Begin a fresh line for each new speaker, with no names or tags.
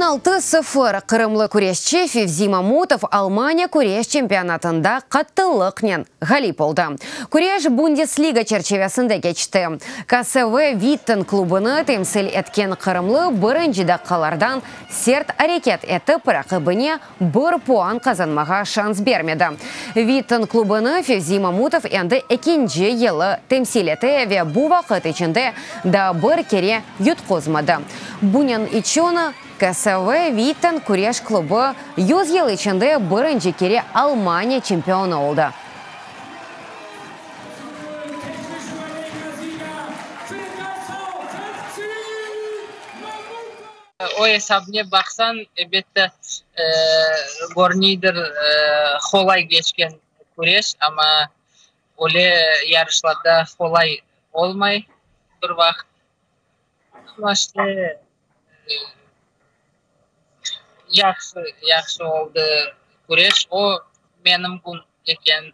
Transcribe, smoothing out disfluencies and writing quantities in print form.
16-0. Qırımlı küreşçi Fevzi Mamutov Almaniya küreş çempionatında qattılıqnen ğalip oldı. Küreş Bundesliga çerçivesinde keçti. KSV Witten klubını temsil etken qırımlı birinci daqqalardan sert areket etip, raqibine bir puan qazanmağa şans bermedi. Witten klubını Fevzi Mamutov endi ekinci yılı temsil ete ve bu vaqıt içinde daa bir kere yutquzmadı. Bunıñ içün KSV Witten küreş klubı 100 yıl içinde birinci kere Almaniya çempionı oldı.
O esabne baqsañ, ebette, körüniydir qolay keçken küreş, amma öyle yarışlarda qolay olmay bir vaqıt. Amma işte yahşı, yahşı oldı küreş, o menim kün eken.